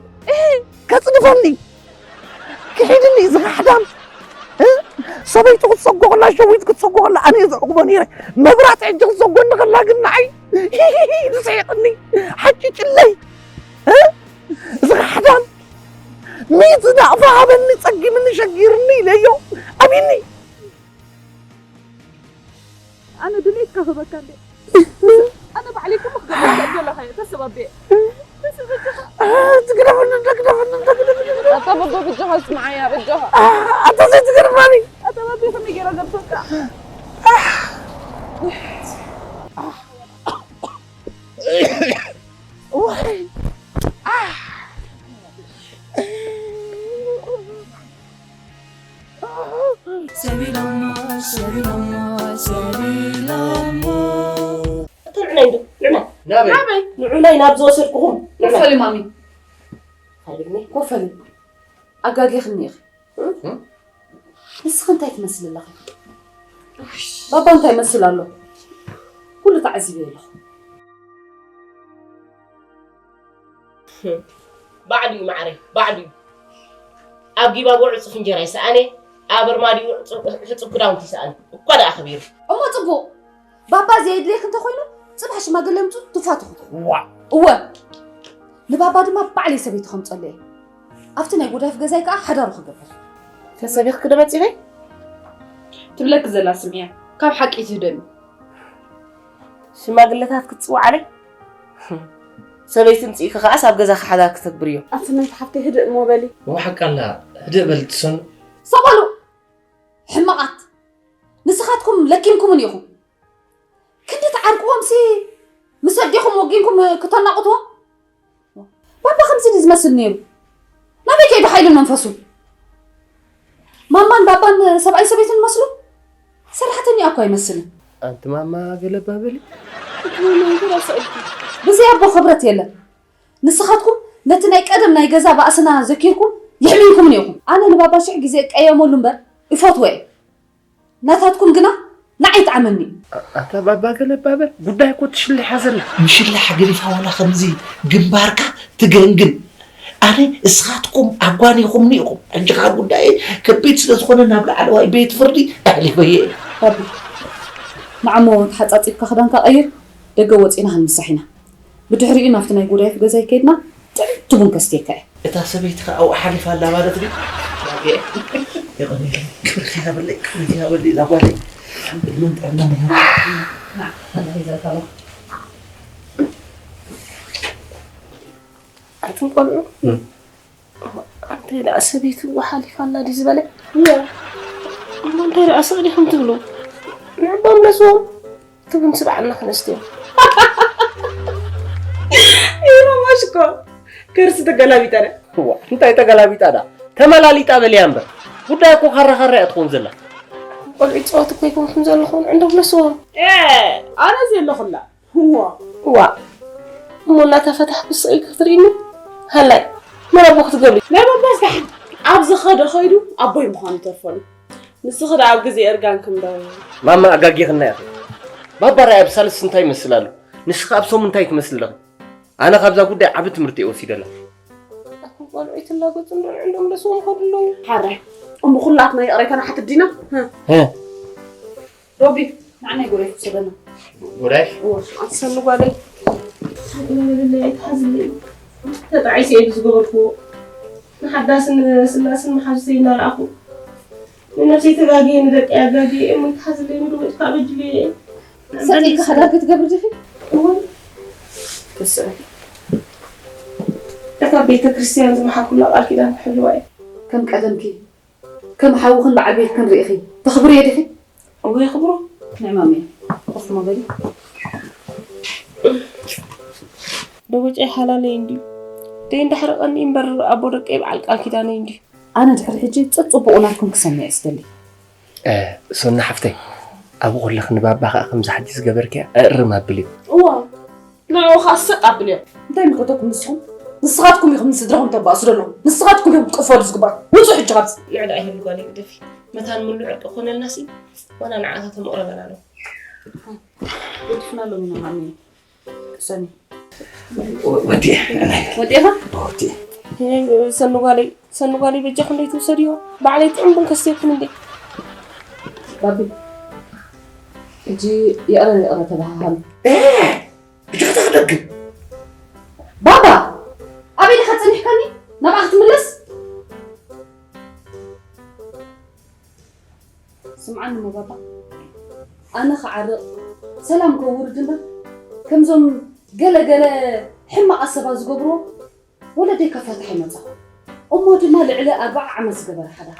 ከጽድፈኒ ክሒድኒ እዚ ካሕዳም እ? ሰበይቱ ክትሰጎ ከላ ሸዊት ክትሰጎ ከላ ኣነ እየ ዘዕቁቦ ነይረ። መብራት ሕጂ ክትሰጎኒ ከላ ግን ንዓይ ንስሒቕኒ ሓጭጭለይ እ? እዚ ካሕዳም ሚእቲ ናቕፋ ሃበኒ ጸጊምኒ ሸጊርኒ ኢለዮ ኣቢኒ። ኣነ ድሌትካ ክበካ እንዴ? ኣነ ባዕለይ ኩሉ ክገብረካ እየ ዘለኻ እየ ተስባቤ። ትግረፈኒ እንደ ግረፈኒ እንደ ግረፈኒ እንደ ኣታ በቦ ብጃኻ ስምዓያ ብጃኻ። ኣታ ዘይትገርፋኒ ኣታ ባቤ ከመይ ገይራ ገብሰካ? ሰቢሎሞ ሰቢሎሞ ሰቢሎሞ እቶ ንዑናይ እንዶ ንዑናይ ናበይ? ንዑናይ ናብ ዝወሰድኩኹም ንዑናይ ኮፈሊ ማሚ ፈልግኒ ኮፈሊ ኣጋጊኽኒ ኢኺ። ንስኺ እንታይ ትመስሊ ኣለኺ? ባባ እንታይ ይመስል ኣሎ? ኩሉ ተዓዚበ ኣለኹ። ባዕሉ እዩ ማዕረይ ባዕሉ እዩ ኣብ ጊባቦ ዕፁፍ እንጀራ ይሰኣነ ኣብ ኣርማድኡ ሕፁብ ክዳውንቲ ይሰኣነ እኳ ደኣ ኣኸቢሩ እሞ ፅቡቕ ባባ ዘየድልየክ እንተኾይኑ ፅባሕ ሽማግለ ምፁ ትፋትኹ ዋ እወ ንባባ ድማ ባዕለይ ሰበይቲ ከምፀሉ እየ ኣብቲ ናይ ጎዳይፍ ገዛይ ከዓ ሓዳሩ ክገብር ተሰቢኽኪ ዶ መፂኺ ትብለኪ ዘላ ስምዕያ ካብ ሓቂ ትህደሚ ሽማግለታት ክትፅውዓለይ ሰበይቲ ምፅኢኪ ከዓስ ኣብ ገዛኺ ሓዳር ክተግብርዮ ኣቲ ናይቲ ሓፍተይ ህድእ እሞ በሊ ወሓቃላ ህድእ በል ትሰኑ ሰበሉ ሕማቓት ንስኻትኩም ለኪምኩምን ኢኹም ክንዲ ትዓርቅዎም ሲ ምስ ኣዴኹም ወጊንኩም ክተናቑትዎም ባባ ከምዚ ድዩ ዝመስል ነይሩ ናበይ ከይዱ ሓይሉን መንፈሱን ማማን ባባን ሰብኣይ ሰበይትን መስሉ ሰራሕተኛ እኳ ኣይመስልን ኣንቲ ማማ ገለባ በሊ ብዘይ ኣቦ ክብረት የለን ንስኻትኩም ነቲ ናይ ቀደም ናይ ገዛ ባእስና ዘኪርኩም የሕሚምኩምን ኢኹም ኣነ ንባባ ሽሕ ግዜ ቀየመሉ እምበር ይፈትዎ እየ ናታትኩም ግና ንዓይ ይጥዓመኒ ኣታ ባባ ገለባ በል ጉዳይ እኮ ትሽልሕ ሓዘን ምሽላሕ ገዲፋ ዋላ ከምዚ ግንባርካ ትገንግን ኣነ እስኻትኩም ኣጓኒኹምኒ ኢኹም ሕጂ ከዓ ጉዳይ ከቢድ ስለ ዝኾነ ናብ ላዕለዋይ ቤት ፍርዲ ኣሕሊፈየ ባቢ ንዓሞ ተሓፃፂብካ ክዳንካ ቀይር ደገ ወፂና ክንምሳሕ ኢና ብድሕሪኡ ናብቲ ናይ ጎዳይፍ ገዛይ ከይድና ጥዕምቲ ቡን ከስትየካ እየ እታ ሰበይቲ ከዓ ኣብኡ ሓሊፋ ኣላ ማለት ድዩ? የቐንየለይ ክብርኪ ሃበለይ ክብርኪ ሃበለይ እዛ ጓለይ ዕድመን ጥዕናን ይሃብኪ። ኣንቱም ቆልዑ ኣንተ ደኣ ሰበይቱ ሓሊፋ ኣላ ድዩ ዝበለ? እሞ እንታይ ደኣ ስቕ ዲኹም ትብሉ? ንዕቦም ነስዎም ትብሉ ስብዓልና ክነስትዮም። ይሮማሽኮ ከርሲ ተገላቢጠነ። እዋ እንታይ ተገላቢጣ ዳ ተመላሊጣ በልያ እምበር ጉዳይ እኮ ካራ ካራ እያ ትኸውን ዘላ። ቆልዑ ይፃወቱ እኮ ይኮንኩም ዘለኹም ዕንዶም ነስዎም። ኣነ ዘለኹላ እዋ እዋ እሞ እናተፈታሕኩ ስቕ ኢልኪ ክትርእይኒ ሃላይ መን ኣቦ ክትገብሪ ናይ ባባስ ዳሕን ኣብ ዝኸደ ኸይዱ ኣቦይ ምዃኑ ይተርፈሉ ንስኺ ደኣ ኣብ ግዜ እርጋን ክንበር ማማ ኣጋጊኽና ኢኺ ባባ ራይ ኣብ ሳልስ እንታይ ይመስል ኣሎ ንስኺ ኣብ ሶም እንታይ ትመስሊ ኣለኺ ኣነ ካብዛ ጉዳይ ዓቢ ትምህርቲ እየ ወሲደላ ኣኩም ቆልዑ ይትላገጹ እንዶ ንዕንዶም ደስዎም ከዱ ኣለዉ ሓራይ እሞ ኩላትና ይቕሬታ ንሓትት ዲና ሮቢ ንዓናይ ጎዳይ ትውሰደና። ጎዳይ? እወ፣ ኣቲ ሰኒ ጓለይ። ሓቂ ንብለለይ ኣይትሓዝለይ። ተጣዒሰ እየ ዝገበርክዎ። ንሓዳስን ስላስን መሓዙተይ እናረኣኹ ንነብሰይ ተጋግየ ንደቀይ ኣጋግየ እሞ ኣይትሓዝለይ ንድሙጭካ ኣበጅለየ። ሰጢ ክሕዳር ክትገብሪ ዲኺ? እወ። ተስዕር። እታ ቤተ ክርስቲያን ዝመሓኩላ ቃል ኪዳን ክሕልዋ እየ። ከም ቀደምኪ ከም ሓውኽን በዓል ቤትክን ርኢኺ ተኽብርዮ ዲኺ? እወ የኽብሮ። ንዕማመይ ኮፍ ሞ በሊ። ደቦጨይ ሓላለይ እንድዩ ደይ እንዳሕረቐኒ እምበር ኣቦ ደቀይ በዓል ቃል ኪዳነይ እንድዩ። ኣነ ድሕሪ ሕጂ ጸጽቡቑ ናትኩም ክሰምዕ እየ ዝደሊ። እ፣ ሶና ሓፍተይ፣ ኣብኡ ከለኺ ንባባ ኸኣ ከምዚ ሕጂ ዝገበርክያ ኣእርም ኣብልዮ። እዋ፣ ንዕኡ ኸኣ ሰጥ ኣብልዮ። እንታይ ምኸተኩም ንስኹም? ንስኻትኩም ኢኹም ንስድራኹም ተባእሱ ዘለኹም። ንስኻትኩም ኢኹም ክትቕፈሉ ዝግባእ። ውጹ ሕጂ ካብዚ። ልዕሊ ኣይህሉ ጓለይ ግደፊ። መታን ምሉዕ ዕርቂ ክኾነልናሲ ዋላ ንዓታቶም መቕረበና ኣለዎ። ገዲፍና ሎሚ ኢና ማሚ። ቅሰኒ። ወዲኤ። ወዲኻ? ወዲኤ። ሰኒ ጓለይ ሰኒ ጓለይ በጃኹም ደይ ትውሰድዮ ባዕለይ ጥዑም ቡን ከስትየኩም እንዴ ባቢ ሕጂ ይቕረ ይቕረ ተባሃሃሉ። ብጀካ ተኽደግም ባባ ኣበይ ኢኻ ጸኒሕካኒ? ናብኣ ክትምለስ? ስምዓኒ እሞ ባባ ኣነ ክዓርቕ ሰላም ከውርድ እምበር ከምዞም ገለ ገለ ሕማቕ ኣሰባ ዝገብርዎ ወለደይ ከፋትሕ ኣይመጻኹ እሞ ድማ ልዕሊ ኣርብዓ ዓመት ዝገበረ ሓዳር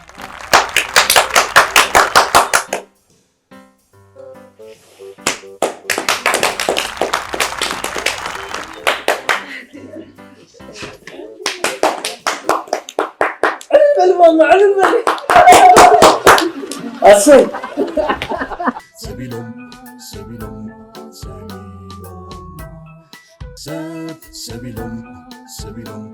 በል ማማ ዕልል በል ኣሰይ ሰቢሎም ሰቢሎም ሰቢሎም ሰብ ሰቢሎም ሰቢሎም